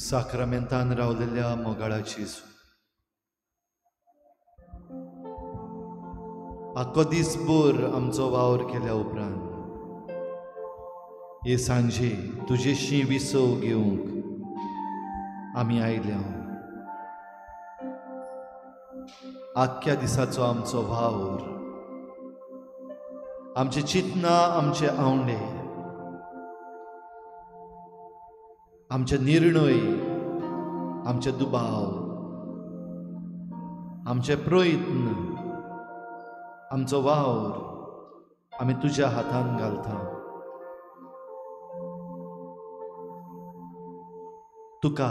साक्रामेंतान रावलेल्या मोगाळाची आख्खो दीसभर आमचो वावर केल्या उपरांत हे सांजे तुजेशी विसव घेवंक आमी आयल्या. आख्ख्या दिसाचो आमचो वावर, आमचे चिंतना, आमचे आवंडे, आमचे निर्णय, आमचे दुबाव, आमचे प्रयत्न, आमचो वावर आमी तुज्या हातान घालता. तुका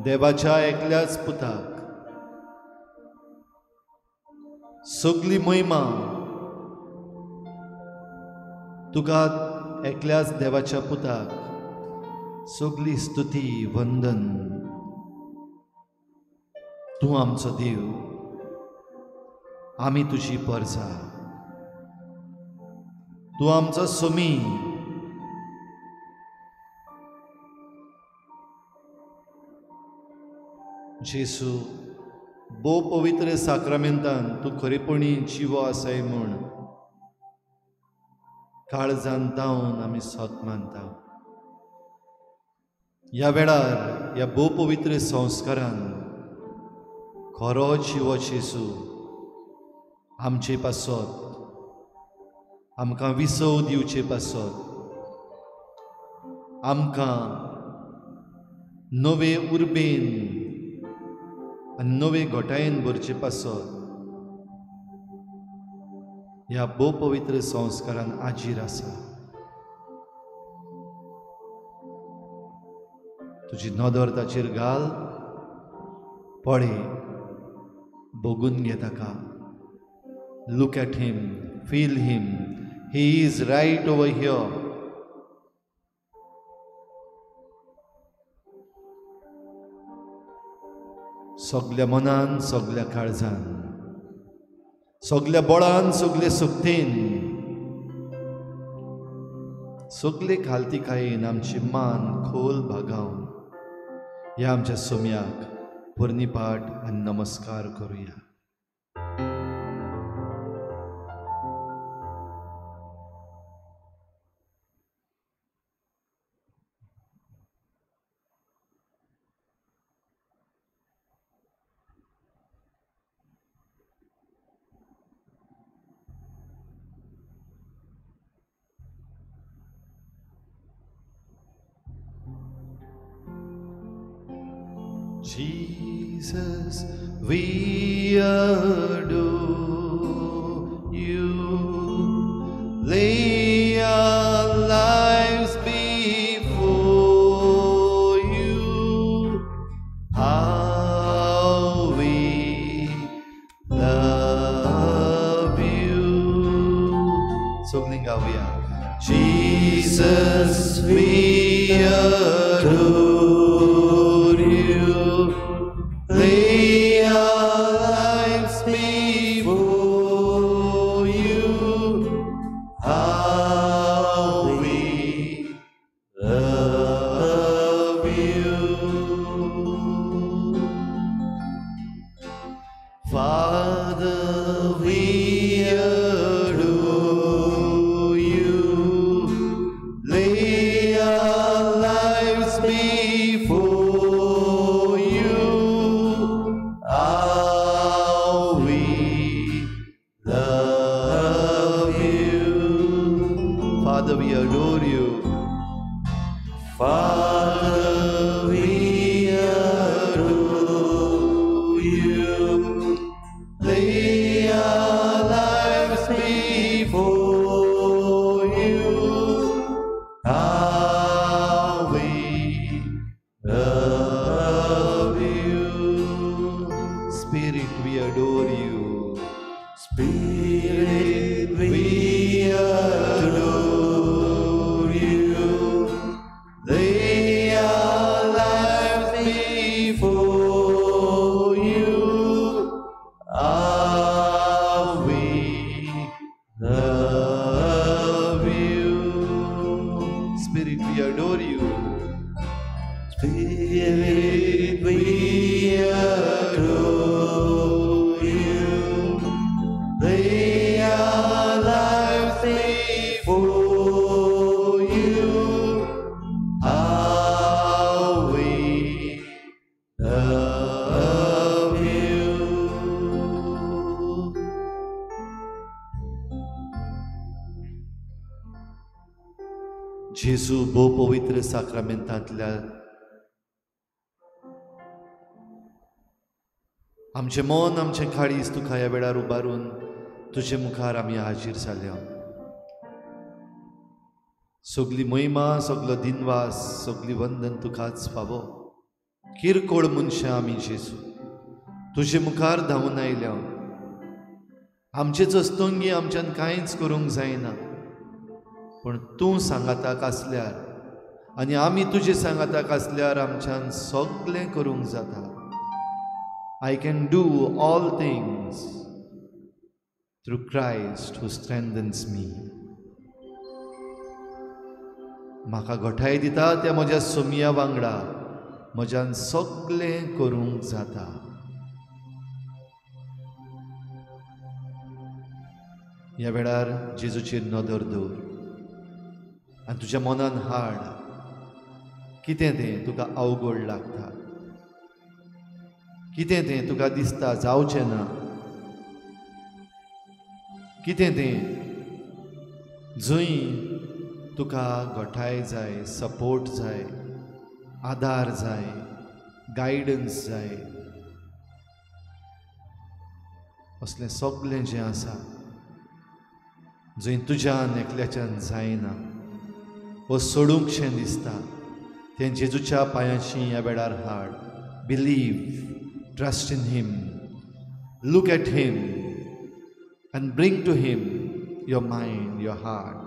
देवाच्या एकल्याच पुताक सगली महिमा, तुका एकल्याच देवाच्या पुताक सगली स्तुती वंदन. तूं आमचो देव, आमी तुजी परजा, तूं आमचो स्वामी, जेजू, भोव पवित्र साक्रामेंतान तूं खरेपणी जिवो आसाय म्हूण काळजान तावन आमी सत मानता. ह्या वेळार ह्या भोव पवित्र संस्कारान खरो जिवो जेजू आमचे पासत, आमकां विसव दिवचे पासत, आमकां नवे उर्बेन आनी नवे घटायेन भरचे पासत ह्या भोव पवित्र संस्कारान आजीर आसा. तुजी नदर ताचेर घाल, पळय, बगून घे ताका. Look at him, feel him, he is right over here. सगल्या मनान, सगल्या काळजान, सगल्या बळान, सगले शक्तीन, सगले खालतिकायेन आमची मान खोल भागावन ह्या आमच्या सोम्याक पुर्णीपाठ आनी नमस्कार करुया. Jesus, we adore you. Lay our lives before you. How we love you. Sogling gawya. Jesus, we adore you. Lay our lives before you. How we love you. Father, we adore you. Lay our lives before you. How we love you. Father, we adore you. Father, we adore you. Lay our lives before you. How we love you. Spirit, we adore you. Spirit, we adore you. Lay our lives before you. How we love you. Spirit, we adore you. Spirit, we adore you. Lay our lives before you. How we love you. जेजू भोव पवित्र साक्रामेंतांतल्या आमचें मन, आमचें काळीज तुका ह्या वेळार उबारून तुजे मुखार आमी हाजीर जाल्या. सगली महिमा, सगलो दिनवास, सगली वंदन तुकाच फावो. किरकोळ मनशां आमी जेजू तुजे मुखार धांवून आयल्या. आमचेच अस्तंगी आमच्यान कांयच करूंक जायना, पूण तूं सांगाताक आसल्यार आनी आमी तुजे सांगाताक आसल्यार आमच्यान सगलें करूंक जाता. I can do all things through Christ who strengthens me. म्हाका घटाय दिता त्या म्हज्या सोमया वांगडा म्हज्यान सगळें करूंक जाता. ह्या वेळार जेजूचेर नदर दवर आनी तुज्या मनान हाड कितें तें तुका अवघड लागता, कितें तें तुका दिसता जावचें ना, कितें तें जंय तुका घटाय जाय, सपोर्ट जाय, आदार जाय, गायडन्स जाय, असलें सगळें जें आसा जंय तुज्यान एकल्याच्यान जायना वो सोडूंकशें दिसता तें जेजूच्या पांयांशी ह्या वेळार हाड. Believe, trust in him, look at him and bring to him your mind, your heart.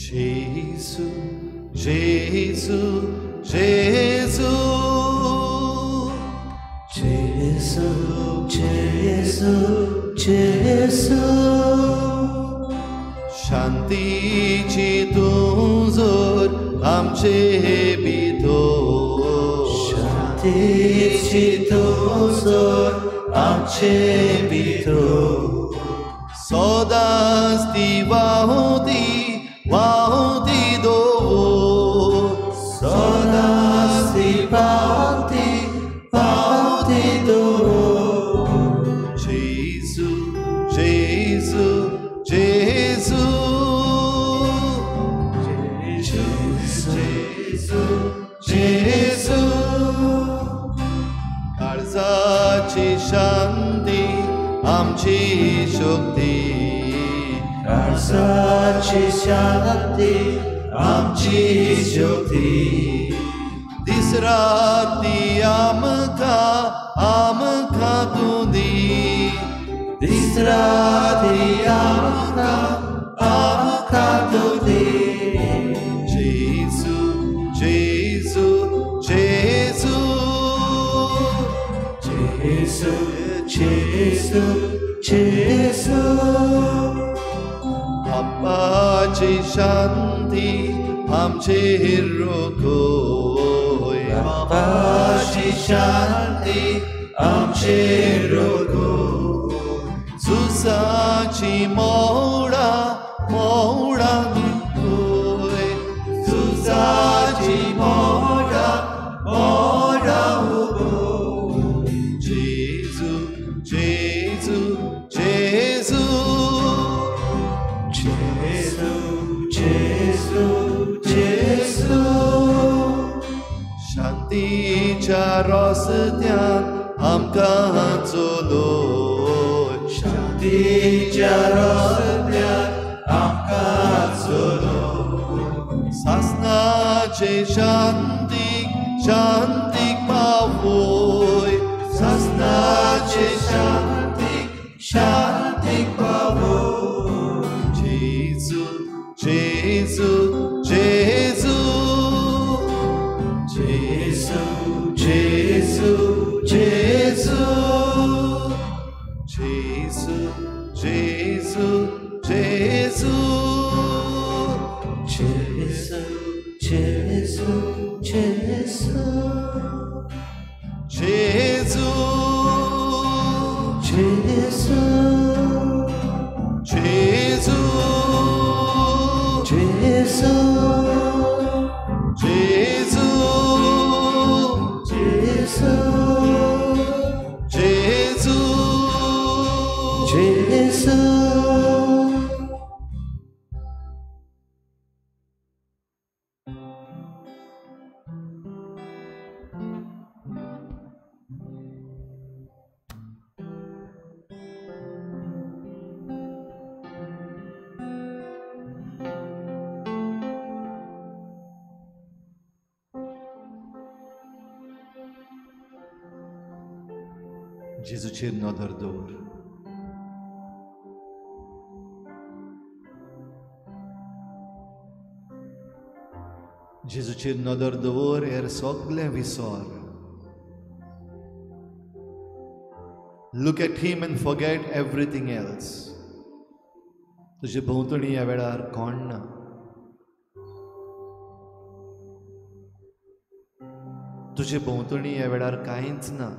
Gesù, Gesù, Gesù, Gesù, Gesù, Gesù. शांतीची तूं जोर आमचे भितर, शांतीची तूं जोर आमचे भितर, सदांच ती वाहुती वाहुती दवर, सदांच ती वाहुती वाहुती दवर. जेजू जेजू जेजू जेजू जेजू, काळजाची शांती आमची शक्ती, काळजाची शांती आमची शक्ती, दीस राती आमकां आमकां तूं दी, दीस राती आमकां आमकां तूं दी. जेजू जेजू जेजू जेजू जेजू जेजू, बाप्पाची शांती आमचेर रोखोय, बाप्पाची शांती आमचेर रोखोय, झुजाची मोडा मोडा उबोय, झुजाची मोडा मोडा उबोय. जेजू जेजू जेजू जेजू जेजू जेजू, शांतीच्या रस्त्यान आमकां चलोय, शांतीच्या रस्त्यान आमकां चलोय, सासणाचे शांतीक शांतीक पावोय, सासणाचे शांतीक शांतीक पावोय. जेजू जेजू जेजू जेजू जेजू जेजू जेजू जेजू जेजू जेजू जेजू जेजू. जेजू, जेजू, जेजू, जेजू, जेजू, जेजू, जेजू, जेजू. जेजूचेर नदर दवर. जेजूचेर नदर दवर, हेर सगळें विसर. Look at him and forget everything else. तुजे भोंवतणी ह्या वेळार कोण ना. तुजे भोंवतणी ह्या वेळार कांयच ना.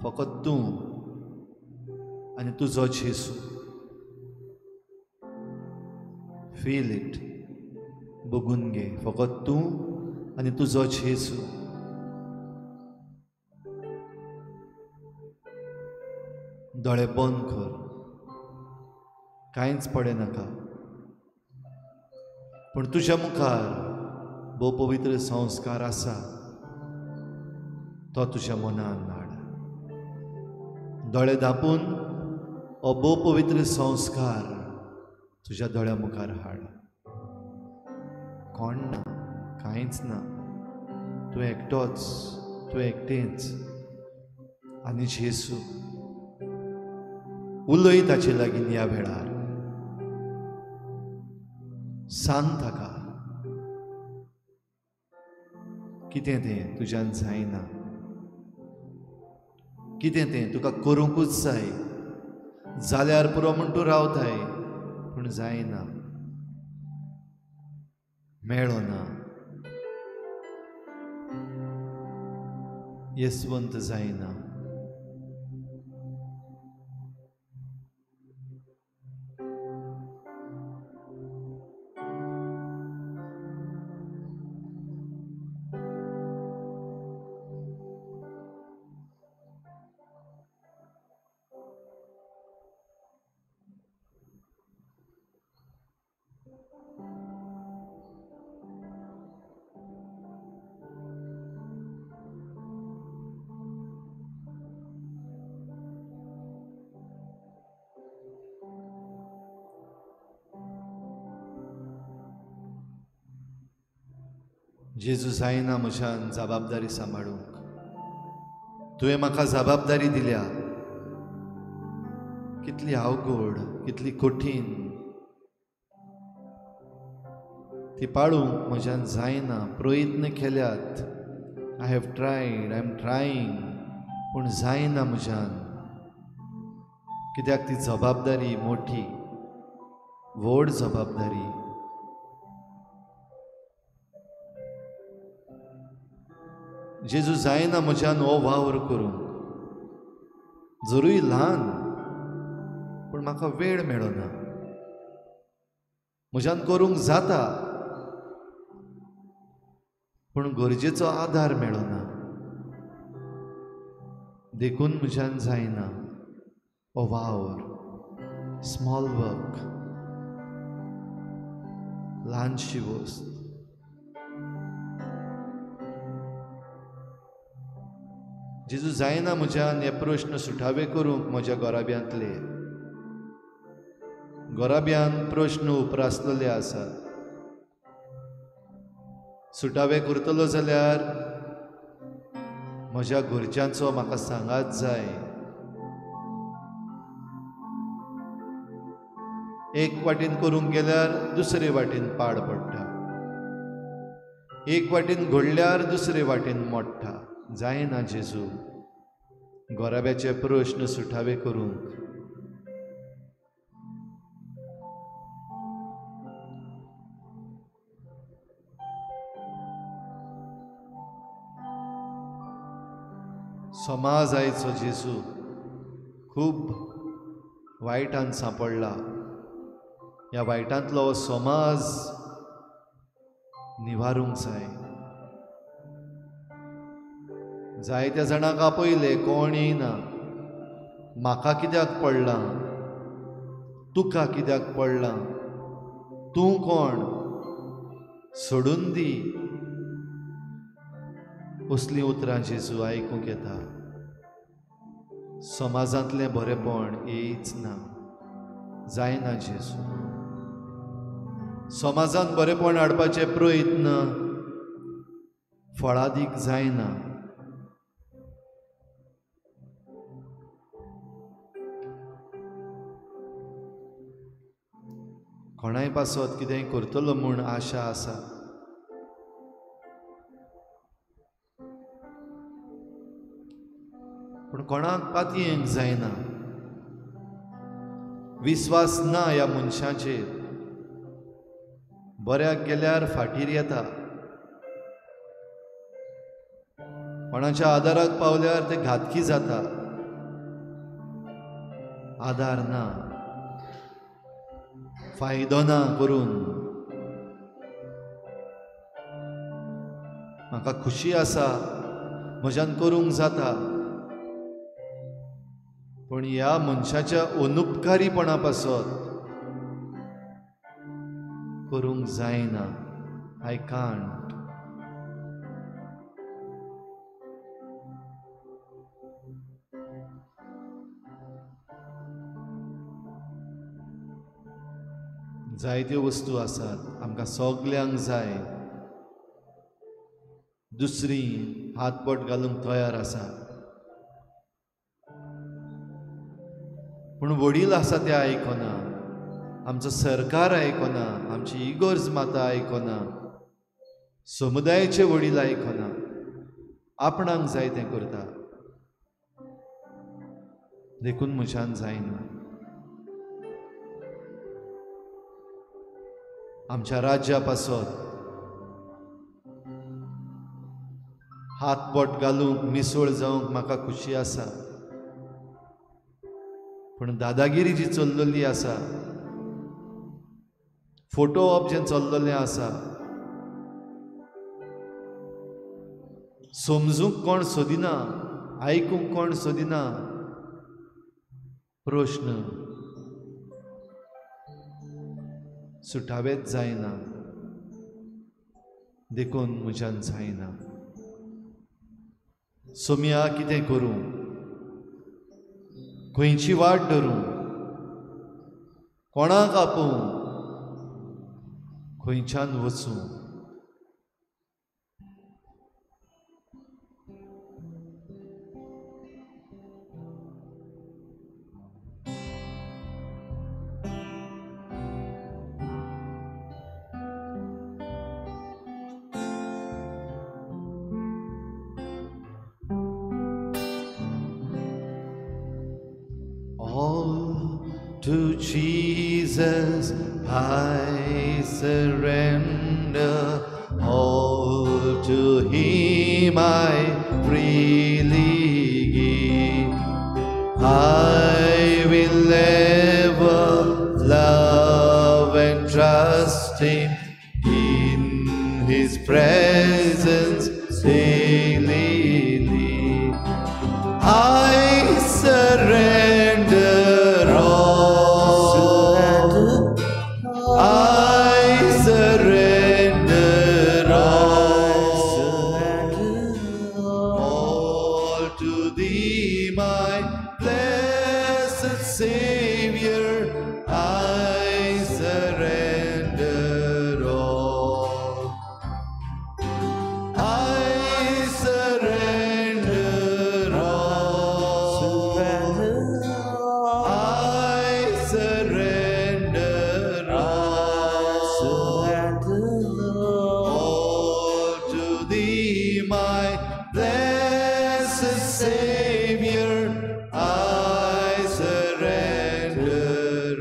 फकत तूं आनी तुजो जेजू. Feel it. बघून घे. फकत तूं आनी तुजो जेजू. दोळे बंद कर, कांयच पडे नाका. पूण तुज्या मुखार भोव पवित्र संस्कार आसा, तो तुज्या मनान हाड. दोळे धांपून हो भोव पवित्र संस्कार तुज्या दोळ्या मुखार हाड. कोण ना, कांयच ना, तूं एकटोच, तूं एकटेंच आनी जेजू. उलय ताचे लागीं ह्या वेळार, सांग ताका कितें तें तुज्यान जायना, कितें तें तुका करूंकूच जाय, जाल्यार पुरो म्हूण तूं रावताय, पूण जायना, मेळना, येसवंत जायना. जेजू जायना म्हज्यान जबाबदारी सांबाळूंक. तुवें म्हाका जबाबदारी दिल्या, कितली अवघड, कितली कठीण, ती पाळूंक म्हज्यान जायना. प्रयत्न केल्यात, I have tried, I am trying, पूण जायना म्हज्यान. कित्याक ती जबाबदारी मोठी, व्हड जबाबदारी. जेजू जायना म्हज्यान हो वावर करूंक, जरूय ल्हान, पूण म्हाका वेळ मेळना. म्हज्यान करूंक जाता, पूण गरजेचो आदार मेळना, देखून म्हज्यान जायना हो वावर. स्मॉल वर्क, ल्हानशी वस्त. जेजू जायना म्हज्यान हे प्रश्न सुटावे करूंक म्हज्या घराब्यांतले. घराब्यान प्रश्न उप्रासलेले आसात, सुटावे करतलो जाल्यार म्हज्या घरच्यांचो म्हाका सांगात जाय. एक वाटेन करूंक गेल्यार दुसरे वाटेन पाड पडटा, एक वाटेन घडल्यार दुसरे वाटेन मोडटा. जायना जेजू घराब्याचे प्रश्न सुटावे करूंक. समाज आयचो जेजू खूब वायटान सांपडला. ह्या वायटांतलो समाज निवारूंक जाय. जायत्या जाणांक आपयले, कोण येयना. म्हाका कित्याक पडलां, तुका कित्याक पडलां, तूं कोण, सोडून दी. असलीं उतरां जेजू आयकूंक येता. समाजांतलें बरेपण येयच ना, जायना जेजू. समाजांत बरेपण हाडपाचे प्रयत्न फळादीक जायना. कोणाय पासत कितेंय करतलो म्हूण आशा आसा. पूण कोणाक पातयेंक जायना, विस्वास ना ह्या मनशाचेर. बऱ्याक गेल्यार फाटीर येता, कोणाच्या आदाराक पावल्यार ते घातकी जाता. आदार ना, फायदो ना करून. म्हाका खुशी आसा, म्हज्यान करूंक जाता, पूण ह्या मनशाच्या अनुपकारीपणा पासत करूंक जायना. I can't. जायत्यो वस्तू आसात आमकां सगल्यांक जाय, दुसरी हातबोट घालूंक तयार आसा, पूण वडील आसा ते आयकना, आमचो सरकार आयकना, आमची इगर्ज माता आयकना, समुदायाचे वडील आयकना, आपणाक जाय तें करता. देखून म्हज्यान जायना. आमच्या राज्या पासत हातबोट घालूंक, मिसळ जावंक म्हाका खुशी आसा, पूण दादागिरी जी चल्लेली आसा, फोटो ऑप जें चल्लेलें आसा, समजूंक कोण सोदिना, आयकूंक कोण सोदिना. प्रश्न सुटावेच जायना, देखून म्हज्यान जायना. सोमया कितें करूं, खंयची वाट धरूं, कोणाक आपोवं, खंयच्यान वचूं. To Jesus I surrender, all to Him I freely give. I will ever love and trust Him, in His presence daily live. I surrender all. I surrender all. All to Thee, my blessed Savior, I surrender all. I surrender all. I surrender all. All to Thee, my blessed Savior, I surrender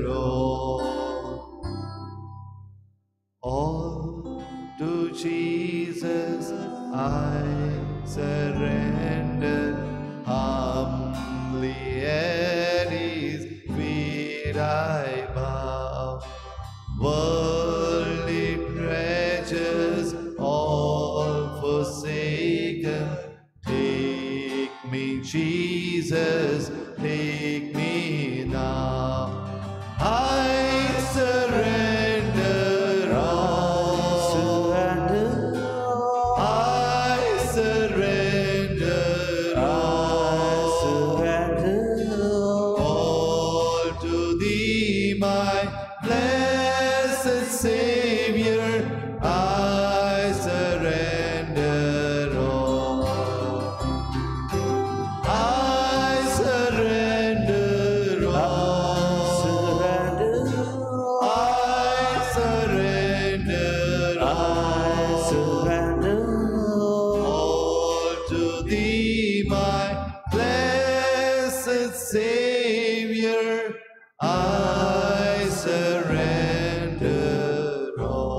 all. All to Jesus I surrender. me, Jesus, take me now. I surrender all. Surrender all. I surrender all. Surrender all. All to thee, my blessed Savior, I surrender all. I surrender all. Surrender all. I surrender I all. Surrender all. All to thee, my blessed Savior, I surrender all.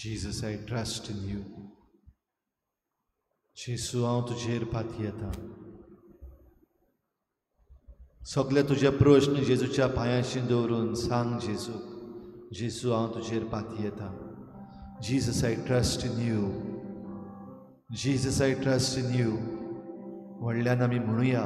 Jesus, I trust in you. जेसू, हांव तुजेर पातयेता. सगळे तुजे प्रश्न जेजूच्या पांयांशी दवरून सांग जेजूक, जेजू हांव तुजेर पातयेता. Jesus, I trust in you. Jesus, I trust in you. व्हडल्यान आमी म्हणुया,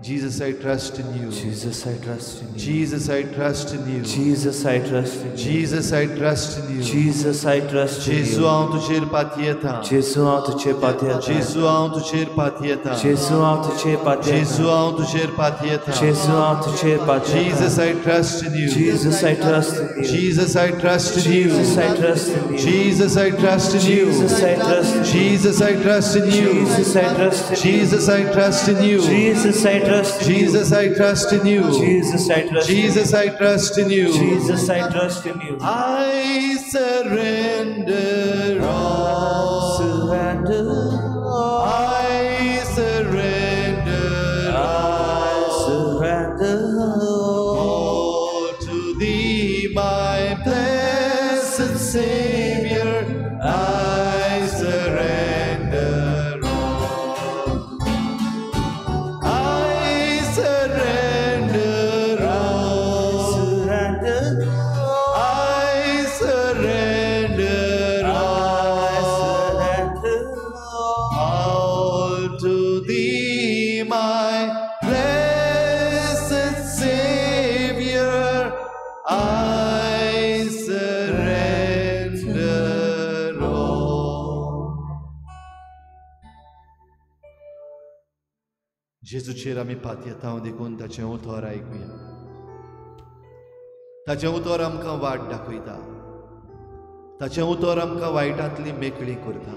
Jesus, I trust in you. Jesus, I trust in you. Jesus, I trust in you. Jesus, I trust in you. Jesus, I trust in you. Jesus, I trust in जेजू you. हांव तुजेर पातयेता. जेजू हांव तुजेर पातयेता. जेजू हांव तुजेर पातयेता. जेजू हांव तुजेर पातयेता. जेजू हांव तुजेर पातयेता. जेजू हांव तुजेर पातयेता. Jesus, I trust in you. Jesus, I trust in you. Jesus, I trust in you. Jesus, I trust in you. Jesus, I trust in you. Jesus, I trust in you. Jesus, I trust in you. Jesus, I trust in you. Jesus, I trust in you. Jesus, I trust in you. Jesus, I trust in you. Jesus, I trust in you. Jesus, I trust in you. Jesus, I trust in you. I surrender all. Surrender all. I surrender I surrender all. all to thee, my blessed Savior. I surrender all. I surrender all. Surrender all. I surrender I all. Surrender all. All to thee, my blessed Savior, I surrender all. जेजूचेर आमी पातयेता देखून ताचें उतर आयकुया. ताचें उतर आमकां वाट दाखयता. ताचें उतर आमकां वायटांतली मेकळी करता.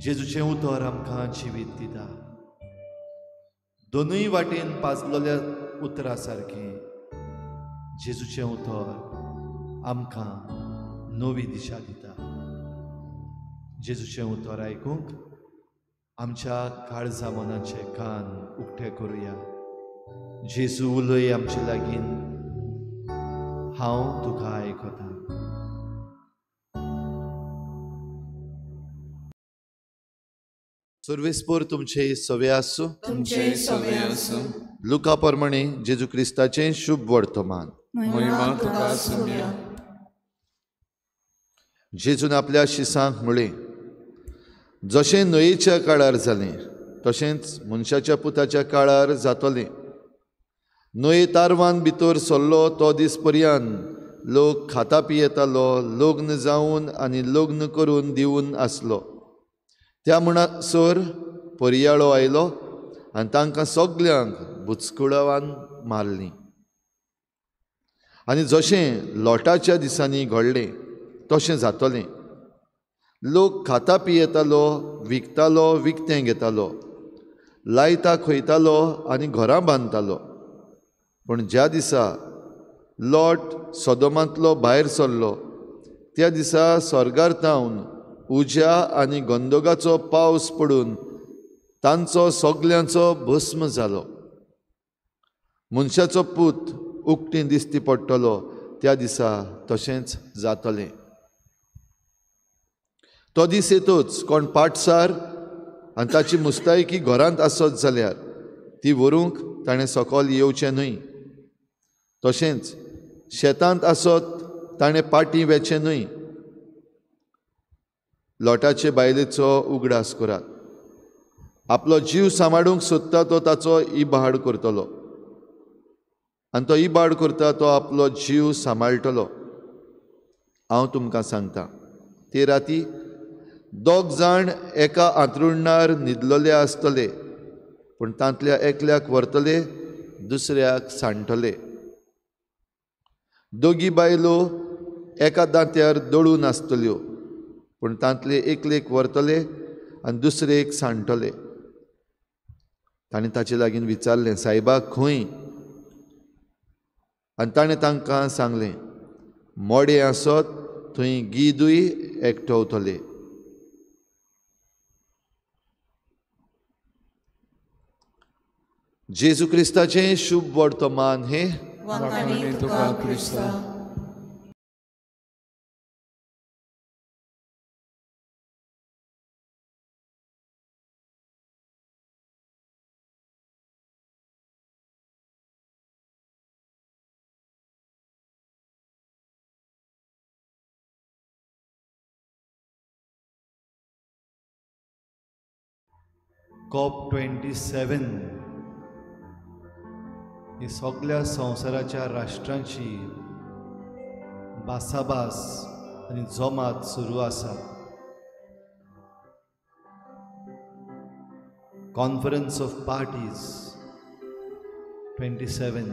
जेजूचें उतर आमकां जिवीत दिता. दोनूय वाटेन पाजलेल्या उतरा सारकें जेजूचें उतर आमकां नवी दिशा दिता. जेजूचें उतर आयकूंक आमच्या काळजा मनाचे कान उक्ते करुया. जेजू उलय आमचे लागीं, हांव तुका आयकता. सर्वेस्पोर तुमचे सवे आसूं. तुमचे सवे आसूं. लुका प्रमाणे जेजू क्रिस्ताचें शुभ वर्तमान. महिमा तुका सुम्या. जेजून आपल्या शिसांक म्हळें, जशें न्हंयेच्या काळार जालें तशेंच मनशाच्या पुताच्या काळार जातलें. न्हंये तारवान भितर सरलो तो दीस पर्यंत लोक खाता पियेतालो, लग्न जावन आनी लग्न करून दिवन आसलो. त्या म्हणसर परयाळो आयलो आनी तांकां सगल्यांक बुचकुळावान मारलीं. आनी जशें लोटाच्या दिसांनी घडलें तशें जातलें. लोक खाता पियेतालो, विकतालो, विकतें घेतालो, लायता खोयतालो आनी घरां बांदतालो. पूण ज्या दिसा लोट सदोमांतलो भायर सरलो त्या दिसा स्वर्गार तावन उज्या आनी गंदोगाचो पावस पडून तांचो सगल्यांचो भस्म जालो. मनशाचो पूत उकती दिसती पडटलो त्या दिसा तशेंच जातलें. तो दीस येतोच कोण पाटसार आनी ताची मुस्तायकी घरांत आसत जाल्यार ती व्हरूंक ताणें सकयल येवचें न्हय. तशेंच शेतांत आसत ताणें पाटी वेचें न्हय. लोटाचे बायलेचो उगडास करात. आपलो जीव सांबाळूंक सोदता तो ताचो इबाड करतलो आनी तो इबाड करता तो आपलो जीव सांबाळटलो. हांव तुमकां सांगता, ते राती दोग जाण एका आंतरुणार न्हिदलेले आसतले, पूण तांतल्या एकल्याक व्हरतले, दुसऱ्याक सांडटले. दोगी बायलो एका दांत्यार दळून आसतल्यो, पूण तांतले एकलेक व्हरतले आनी दुसरेक सांडटले. ताणें ताचे लागीं विचारलें, सायबा खंय? आनी ताणें तांकां सांगलें, मोडें आसत थंय गिदूय एकटवतले. जेजू क्रिस्ताचें शुभ वर्तमान हें. COP 27 ही सगळ्या संवसाराच्या राष्ट्रांची भासाभास आनी जमात सुरू आसा. कॉन्फरन्स ऑफ पार्टीज 27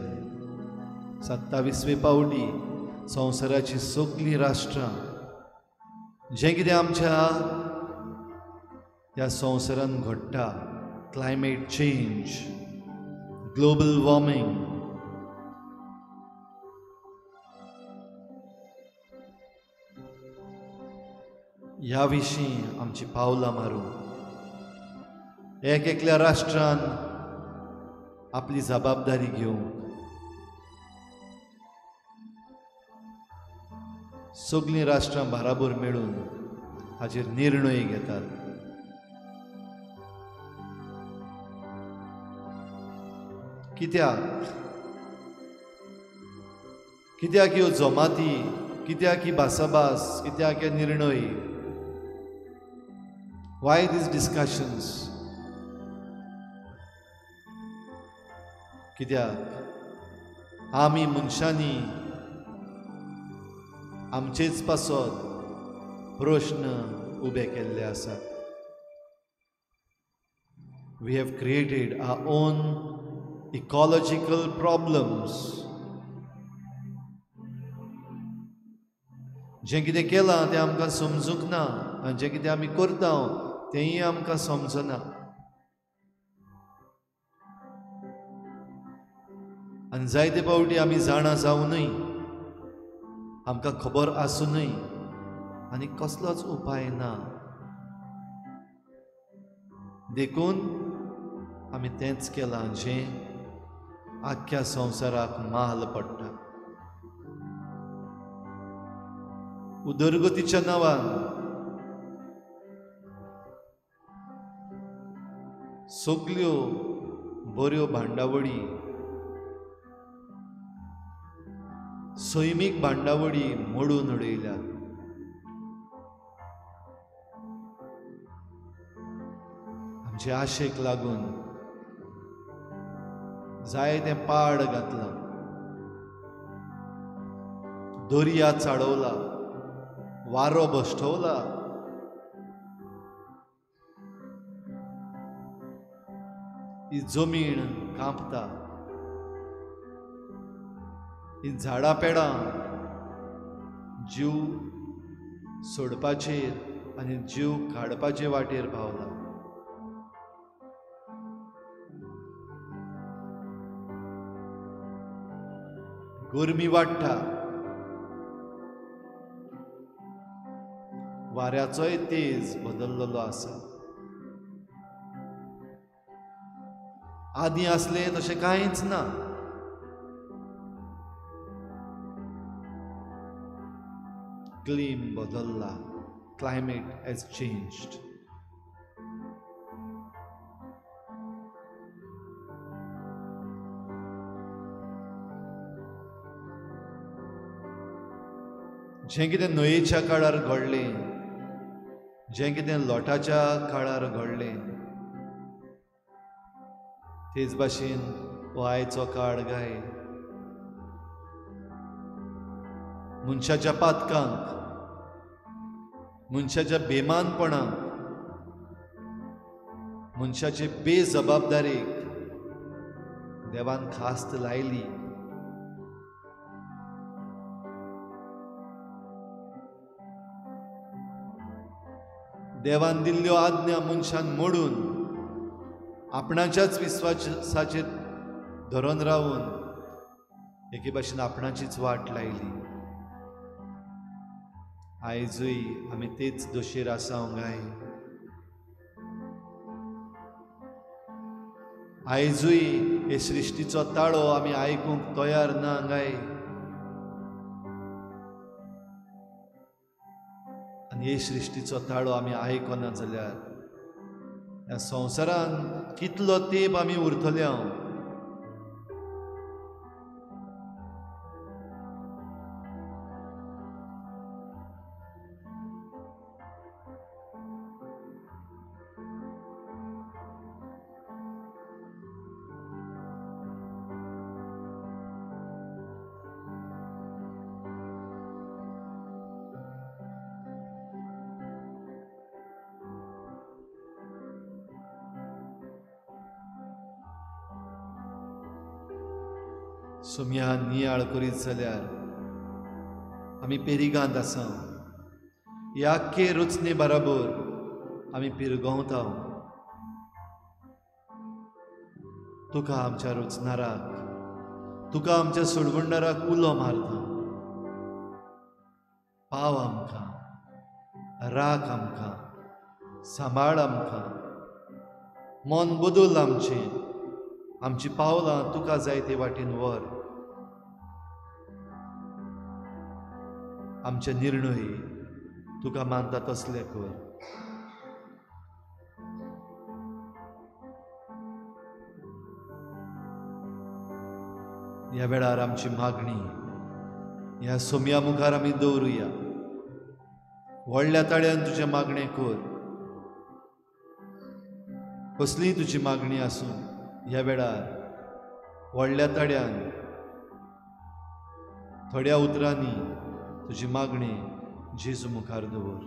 27वे पावटी संवसाराची सगळीं राष्ट्रां जें कितें आमच्या ह्या संवसारान घडटा, क्लायमेट चेंज, ग्लोबल वॉर्मिंग, ह्या विशीं आमची पावलां मारूंक एक एकल्या राष्ट्रान आपली जबाबदारी घेवंक सगळीं राष्ट्रां बराबर मेळून हाचेर निर्णय घेतात. कित्याक कित्याक ह्यो जमाती, कित्याक ही भासाभास, कित्याक हे निर्णय? Y these discussions? कित्याक आमी मनशांनी आमचेच पासत प्रश्न उबे केल्ले आसात. We have created our own ecological problems. जें कितें केलां तें आमकां समजूंक ना आनी जें कितें आमी करता तेंय आमकां समजना. आनी जायते फावटी आमी जाणा जावनूय, आमकां खबर आसुनूय आनी कसलोच उपाय ना. देखून आमी तेंच केलां जें आख्ख्या संवसाराक माल पडटा. उदरगतीच्या नांवान सगल्यो बऱ्यो भांडावळी, सैमीक भांडावळी मोडून उडयल्यात. आमचे आशेक लागून जायतें पाड घातलां, दर्या चाळवला, वारो बश्टवला. ही जमीन कांपता, ही झाडां पेडां जीव सोडपाचेर आनी जीव काडपाचे वाटेर पावला. गरमी वाडटा, वाऱ्याचोय तेज बदल्लेलो आसा. आदीं आसलें तशें कांयच ना. क्लीम बदल्ला, क्लायमेट हॅज चेंज्ड. जें कितें न्हंयेच्या काळार घडलें, जें कितें लोटाच्या काळार घडलें, तेच भाशेन हो आयचो काळ गाय मनशाच्या पातकांक, मनशाच्या बेमानपणाक, मनशाचे बेजबाबदारीक देवान खास्त लायली. देवान दिल्ल्यो आज्ञा मनशान मोडून आपणाच्याच विस्वासाचेर धरून रावून एके भाशेन आपणाचीच वाट लायली. आयजूय आमी तेच दोशेर आसा गाय. आयजूय हे सृश्टीचो ताळो आमी आयकूंक तयार ना गाय. आनी हे सृश्टीचो ताळो आमी आयकना जाल्यार ह्या संवसारान कितलो तेंप आमी उरतले हांव. सोम्या नियाळ करीत जाल्यार आमी पेरिगांत आसा. ह्या आख्खे रचने बराबर आमी पिरगवता. तुका आमच्या रचणाराक, तुका आमच्या सोडवणदाराक उलो मारता. पाव आमकां, राख आमकां, सांबाळ आमकां, मन बदल आमचें, आमची पावलां तुका जाय ते वाटेन व्हर. आमचे निर्णय तुका मानता तसले कर. ह्या वेळार आमची मागणी ह्या सोम्या मुखार आमी दवरुया. व्हडल्या ताळ्यान तुजें मागणें कर. कसलीय तुजी मागणी आसूं, ह्या वेळार व्हडल्या ताळ्यान थोड्या उतरांनी तुजी मागणी जेजू मुखार दवर.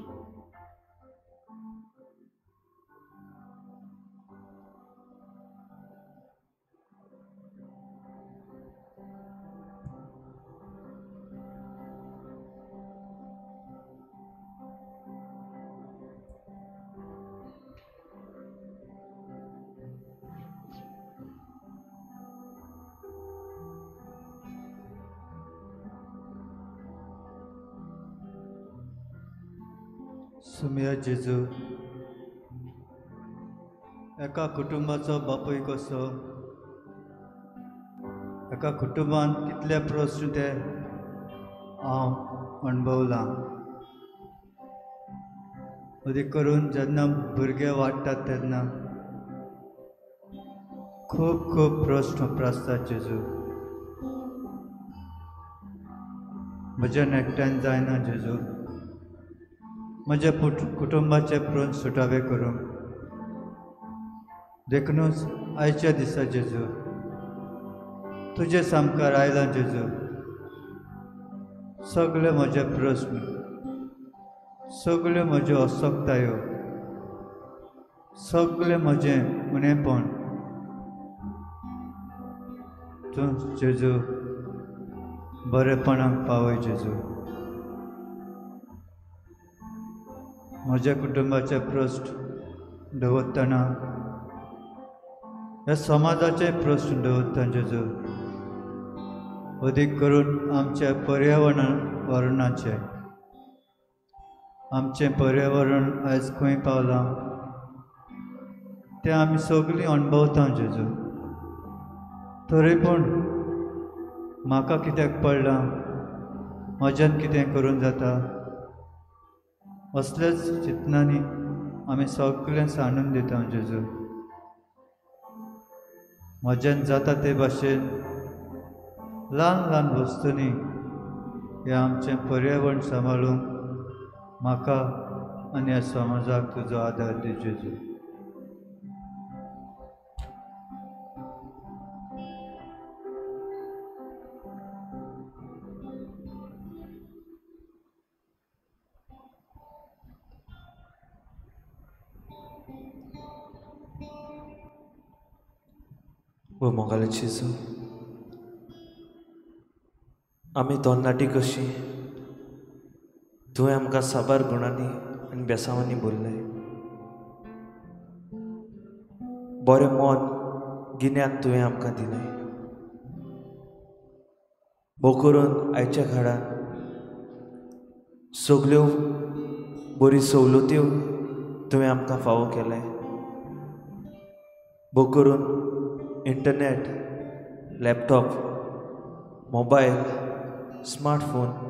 सुमिया जेजू, एका कुटुंबाचो बापूय कसो, एका कुटुंबान कितले प्रस्न ते हांव अणभवलां. अदीक करून जेन्ना भुरगे वाडटात तेन्ना खूब खूब प्रस्न उप्रासतात जेजू. म्हज्यान एकट्यान जायना जेजू, म्हज्या कुटुंबाचे प्रस्न सुटावे करूंक. देखूनच आयच्या दिसा जेजू तुजे सामकार आयला जेजू. सगळे म्हजे प्रस्न, सगळ्यो म्हज्यो असक्तायो, सगळें म्हजें उणेपण तूं जेजू बरेपणाक पावय जेजू. म्हज्या कुटुंबाचे प्रस्न दवरतना, ह्या समाजाचे प्रस्न दवरतना जेजू, अदीक करून आमच्या पर्यावरणाचे आमचें पर्यावरण आयज खंय पावलां तें आमी सगळीं अणभवता जेजू। तरी पूण म्हाका कित्याक पडलां, म्हज्यान कितें करूंक जाता असल्याच चिंतनांनी आमी सगळें सांडून दिता जेजू। म्हज्यान जाता ते भाशेन ल्हान ल्हान वस्तूंनी हें आमचें पर्यावरण सांबाळूंक म्हाका आनी ह्या समाजाक तुजो आदार दी जेजू। वो मोगाले जेजू, आमी तरणाटी कशी तुवें आमकां साबार गुणांनी आनी बेसांवांनी भरलें। बरें मन गिन्यान तुवें आमकां दिलें। भोव करून आयच्या काळान सगल्यो बरी सवलत्यो तुवें आमकां फावो केलें। भोव करून इंटरनेट, लॅपटॉप, मोबायल, स्मार्टफोन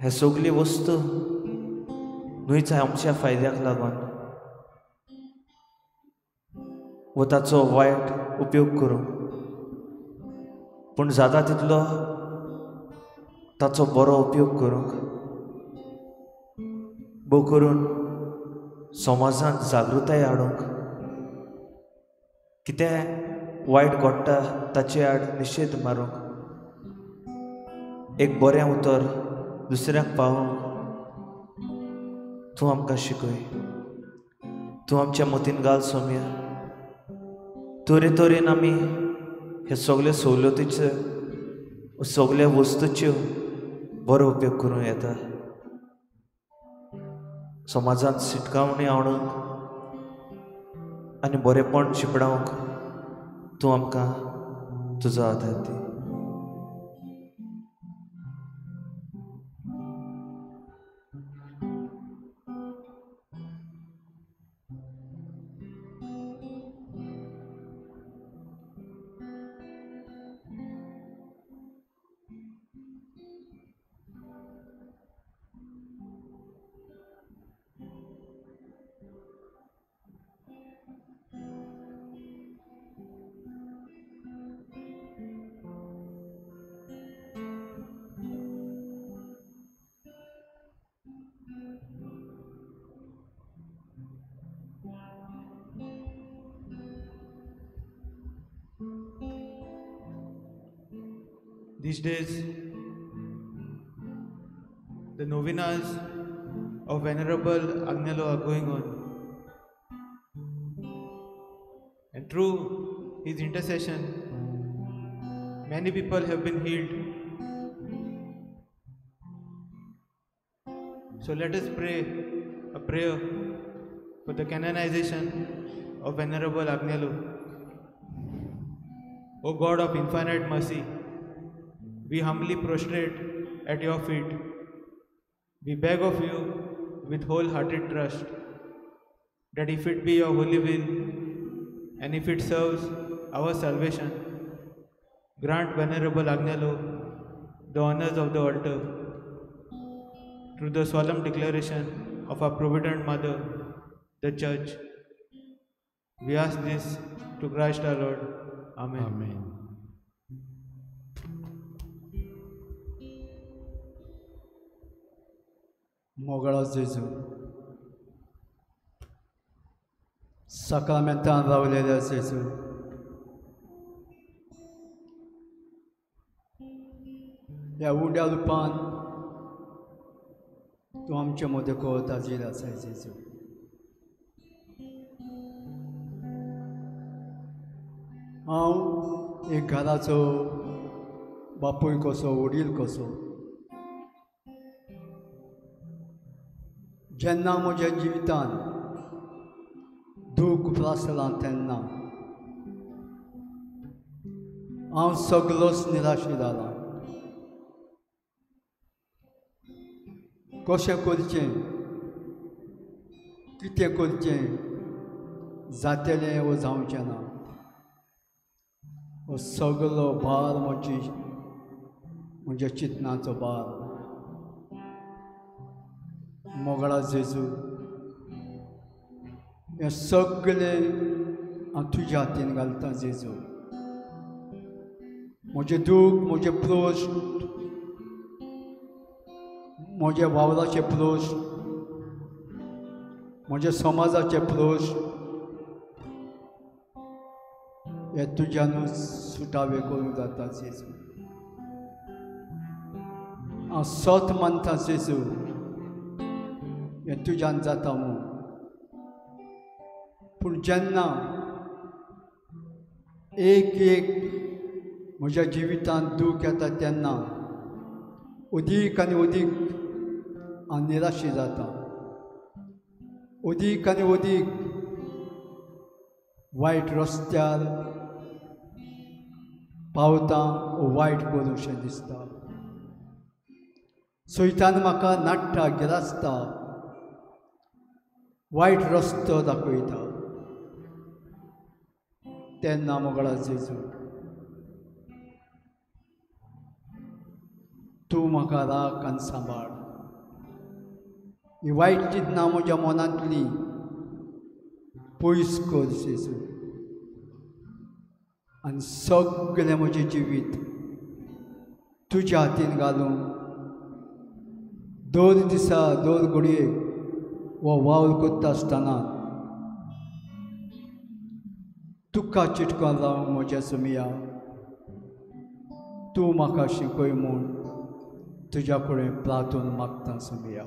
हे सगळी वस्तू न्हयच आमच्या फायद्याक लागून वो ताचो वायट उपयोग करूंक, पूण जाता तितलो ताचो बरो उपयोग करूंक। भोव करून समाजांत जागृताय हाडूंक, कितें वायट घडटा ताचे आड निशेध मारूंक, एक बरें उतर दुसऱ्यांक पावोवंक तूं आमकां शिकय। तूं आमच्या मतीन घाल सोम्या। तरेतरेन आमी हे सगळे सवलतीचे सगळ्या वस्तूच्यो बरो उपयोग करूं येता। समाजांत शिटकावणी हाडूंक आनी बरेंपण शिंपडावंक तूं आमकां तुजो आदार दी। These days, the novenas of Venerable Agnelo are going on, and through his intercession, many people have been healed. So let us pray a prayer for the canonization of Venerable Agnelo. O God of infinite mercy, we humbly prostrate at your feet. We beg of you with wholehearted trust that if it be your holy will and if it serves our salvation, grant Venerable Agnelo the honors of the altar through the solemn declaration of our provident mother, the Church. We ask this to Christ our Lord. Amen. Amen. मोगळो जेजू, साक्रामेंतान रावलेल्या जेजू, ह्या उंड्या रुपान तूं आमचे मदें कोताजीर आसाय जेजू। हांव एक घराचो बापूय कसो, वडील कसो, जेन्ना म्हज्या जिवितान दूख उप्रासलां तेन्ना हांव सगळोच निराशी जाला। कशें करचें, कितें करचें, जातलें वो जावचें ना, हो सगलो भार म्हजी म्हज्या चिंतनाचो भार. मोगळा जेजू, हें सगळें हांव तुज्या हातीन घालतां जेजू. म्हजें दूख, म्हजें प्रश्न, म्हज्या वावराचे प्रश्न, म्हज्या समाजाचे प्रश्न हे तुज्यानूच सुटावे करूंक जाता जेजू. हांव सत मानता जेजू, हें तुज्यान जाता म्हूण. पूण जेन्ना एक एक म्हज्या जिवितांत दूख येता तेन्ना अदीक आनी अदीक हांव निराशी जाता, अदीक आनी अदीक वायट रस्त्यार पावता, वायट करूंशें दिसता. सैतान म्हाका नाडटा, गिरासता, वायट रस्तो दाखयता. तेन्ना मोगळा जेजू, तूं म्हाका राख आनी सांबाळ. ही वायट चिंतनां म्हज्या मनांतली पयस कर जेजू, आनी सगळें म्हजें जिवीत तुज्या हातीन घालून दर दिसा दर घडयेक हो वावर करता आसतना तुका चिटकोन लावंक म्हज्या सुमिया, तूं म्हाका शिकय म्हूण तुज्या कडेन प्रार्थना मागता सुमिया.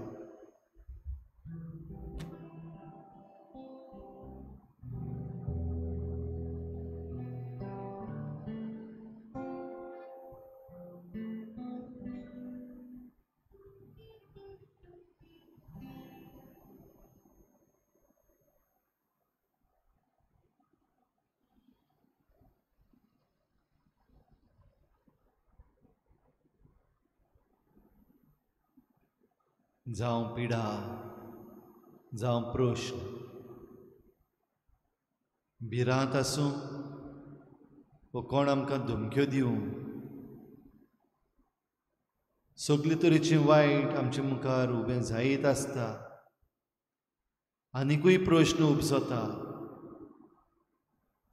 जावं पिडा, जावं प्रश्न, भिरांत आसूं वो कोण आमकां धमक्यो दिवं, सगळे तरेचें वायट आमचे मुखार उबें जायत आसता. आनिकूय प्रश्न उपजता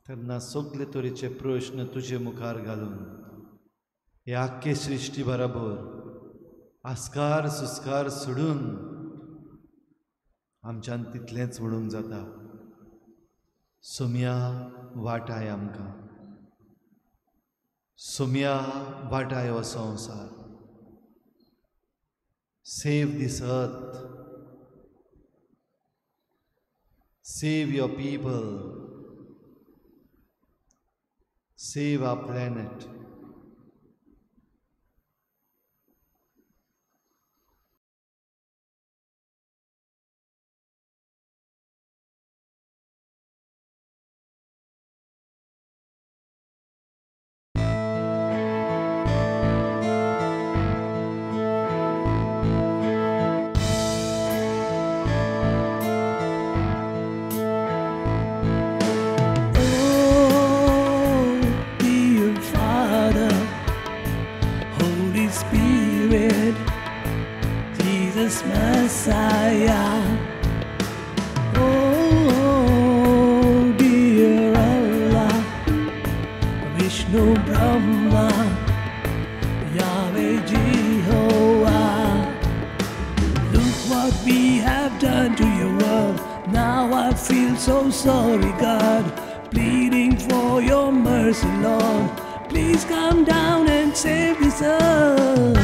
तेन्ना सगळे तरेचे प्रश्न तुजे मुखार घालून हे आख्खे सृश्टी बराबर आस्कार सुस्कार सोडून आमच्यान तितलेंच म्हणूंक जाता, सोम्या वाटाय आमकां, सोम्या वाटाय हो संवसार. Save this earth, save your people, save our planet. Messiah, oh dear Allah, Vishnu Brahma, Yahweh Jehovah, look what we have done to your world. Now I feel so sorry, God, pleading for your mercy, Lord. Please come down and save this earth.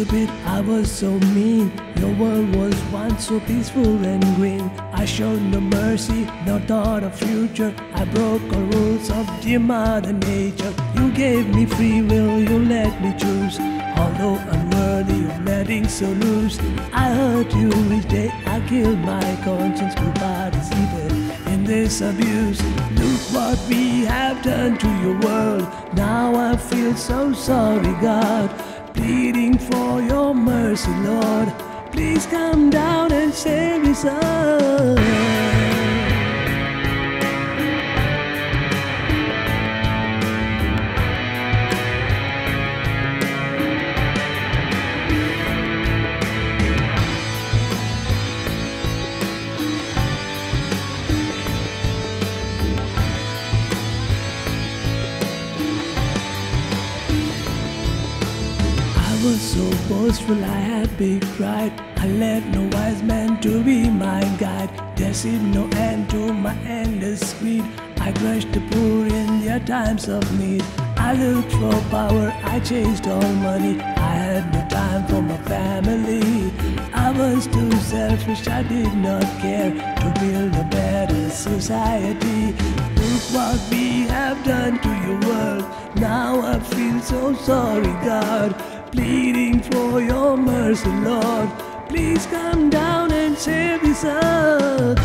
stupid, I was so mean. Your world was once so peaceful and green. I showed no mercy, no thought of future. I broke all rules of dear Mother Nature. You gave me free will, you let me choose. Although unworthy of letting so loose, I hurt you each day, I killed my conscience to participate in this abuse. Look what we have done to your world. Now I feel so sorry, God. Pleading for your mercy, Lord. Please come down and save me, son. I was so boastful, I had big pride. I let no wise man to be my guide. There seemed no end to my endless greed. I crushed the poor in their times of need. I looked for power, I chased all money. I had no time for my family. I was too selfish, I did not care to build a better society. Look what we have done to your world. Now I feel so sorry, God. Pleading for your mercy, Lord. Please come down and save this earth.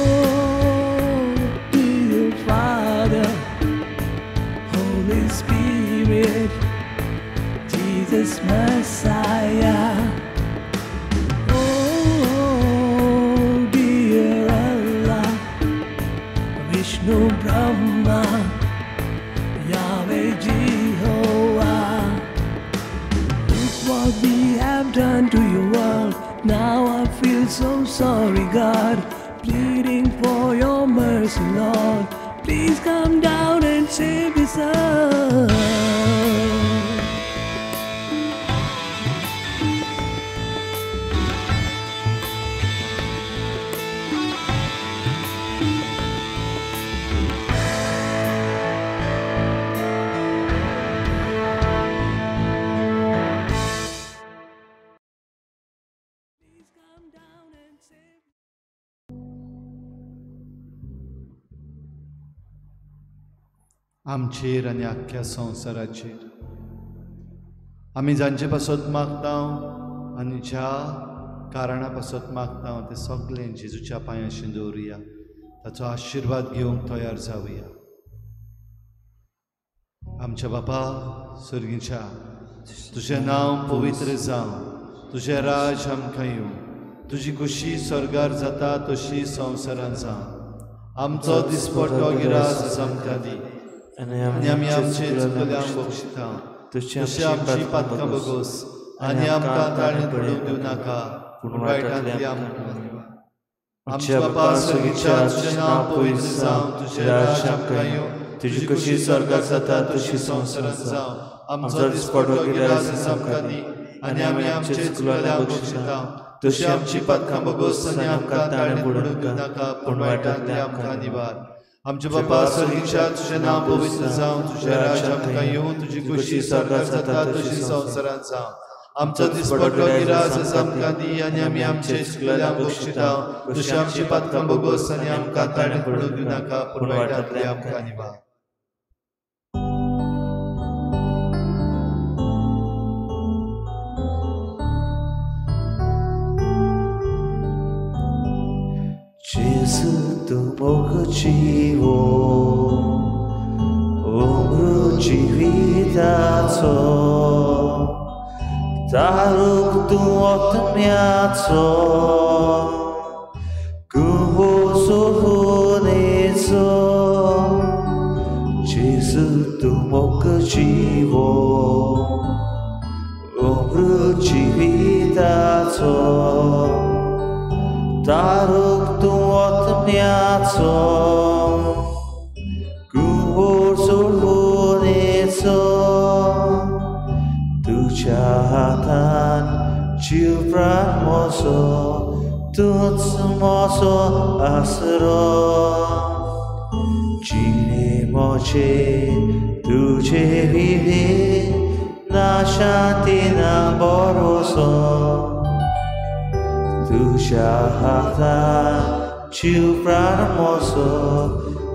Oh, dear Father, Holy Spirit, Jesus Messiah. Oh, dear Allah, Vishnu Brahma, Yahweh Jehovah. Look what we have done to your world. Now I feel so sorry, God. Pleading for your mercy, Lord. Please come down and save this earth. आमचेर आनी आख्ख्या संवसाराचेर आमी जांचे पासत मागता आनी ज्या कारणा पासत मागता तें सगळें जेजूच्या पांयाशी दवरुया, ताचो आशिर्वाद घेवंक तयार जावया. आमच्या बापा सर्गीच्या, तुजें नांव पवित्र जावं, तुजें राज आमकां येवं, तुजी खुशी स्वर्गार जाता तशी संवसारांत जावं. आमचो दिसपट्टो गिरास आमकां दी आनी आमी आमचे चुकल्यांक बक्षिता, तशी आमची पातकां बगोस आनी आमकां ताळेंत पडूंक दिवं नाका, पूण वायटांतली आमकां. आमच्या बापा सर्गीच्या, तुजें नांव पवित्र जावं, तुजें राज आमकां येवं, तुजी खुशी स्वर्गार जाता तशी संवसारांत जावं. आमचो दिसपट्टो गिरास आमकां दी आनी आमी आमचे चुकल्यांक बक्षिता, तशी आमची पातकां बगोस आनी आमकां ताळेंत पडूंक दिवं नाका, पूण वायटांतली आमकां निवार. आमच्या बापा सर्गीच्या, तुजें नांव पवित्र जावं, तुजें राज आमकां येवं, तुजी खुशी स्वर्गार जाता तशी संवसारांत जावं. आमचो दिसपट्टो गिरास आमकां दी आनी आमी आमचे चुकल्यांक बक्षिता, तशी आमची पातकां बगोस आनी आमकां ताळेंत पडूंक दिवं नाका, पूण वायटांतली आमकां निवार. Gesù tu mogočivo, umru živitaco, taruk tu otmjaco, kuvo sohunico. Gesù tu mogočivo, umru živitaco, taruk tu otmjaco, kuhor sorhunico. Tuja hatan jiw pran moso, tuts moso asro. Jine moche tuje vive, ना शांती ना भरोसो तुज्या हातान जीव प्राण moso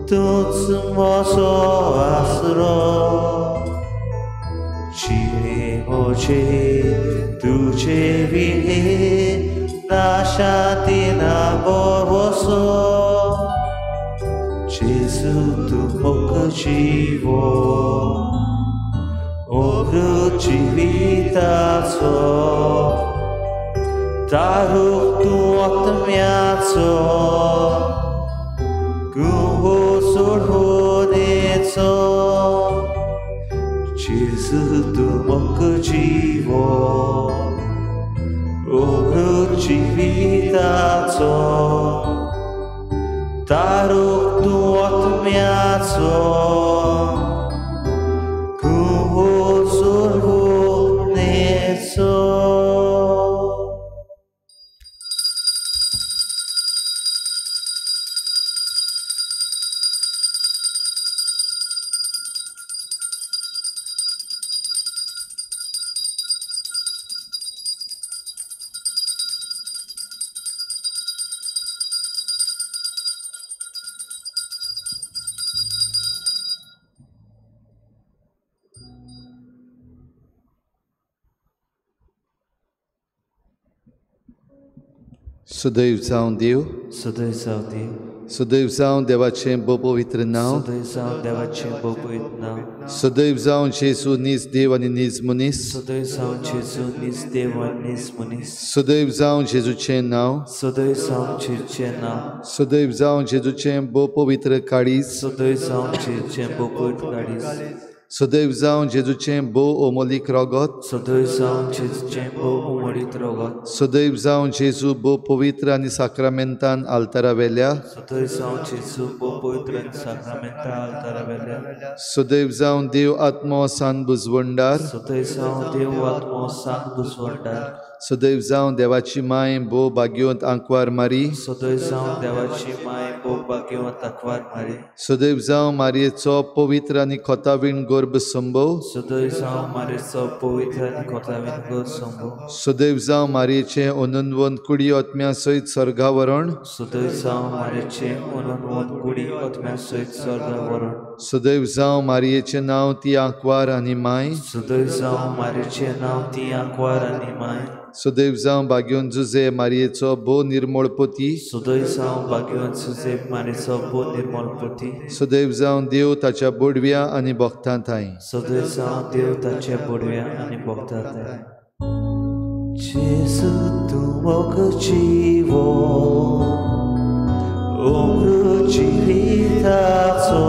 तूंच म्हजो आसरो जिणे म्हजे तुजे विणे ना शांती ना भरोसो जेजू तूं म्हाका जिवो अमृत जिविताचो तारूक तूं आत्म्याचो गुहो सोडवणेचो जेजू तूं म्हाका जिवो अमृत जिविताचो तारूक तूं आत्म्याचो गुहो सोडवणेचो. सदैव जावं देव सदैव जावं देव सदैव जावं देवाचें भोव पवित्र नांव सदैव जावं देवाचें भोव पवित्र नांव सदैव जावं जेजू नीज देव आनी नीज मनीस सदैव जावं जेजू नीज देव आनी नीज मनीस सदैव जावं जेजूचें नांव सदैव जावं जेजूचें नांव सदैव जावं जेजूचें भोव पवित्र काळीज सदैव जावं जेजूचें भोव पवित्र काळीज सदैव जावं जेजूचें भोव अमोलीक रगत सदैव जावं जेजूचें भोव अमोलीक रगत सदैव जावं जेजू भोव पवित्र आनी साक्रामेंतान आल्तारा वेल्या सदैव जावं जेजू भोव पवित्र आनी साक्रामेंतान आल्तारा वेल्या सदैव जावं देव आत्मो सान बुजवंडार सदैव जावं देव आत्मो सान बुजवंडार सदैव जावं देवाची माय भोव भाग्यवंत आंकवार मारी सदैव जावं देवाची माय भोव भाग्यवंत आंकवार मारी सदैव जावं मारयेचो पवित्र आनी खोतावीण गर्भ संभव सदैव जावं मारयेचो पवित्र आनी खोतावीण गर्भ संभव सदैव जावं मारयेचें अनन्वंत कुडी आत्म्या सयत स्वर्गावरण सदैव जावं मारयेचें अनन्वंत कुडी आत्म्या सयत स्वर्गावरण सदैव जावं मारयेचें नांव ती आंकवार आनी माय सदैव जावं मारयेचें नांव ती आंकवार आनी माय सदैव जावं भाग्यवंत जुजे मारयेचो भोव निर्मळ पती सदैव जावं भाग्यवंत जुजे मारयेचो भोव निर्मळ पती सदैव जावं देव ताच्या बोडव्या आनी भक्तां थांय सदैव जावं देव ताच्या बोडव्या आनी भक्तां थांय. जेजू तूं म्हाका जिवो अमृत जिविताचो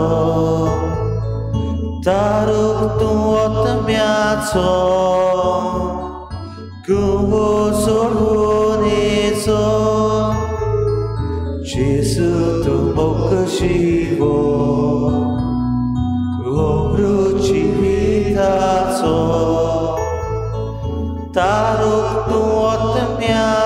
तारूक तूं आत्म्याचो गुहो सोडवणेचो जेजू तूं म्हाका जिवो अमृत जिविताचो तारूक तूं आत्म्याचो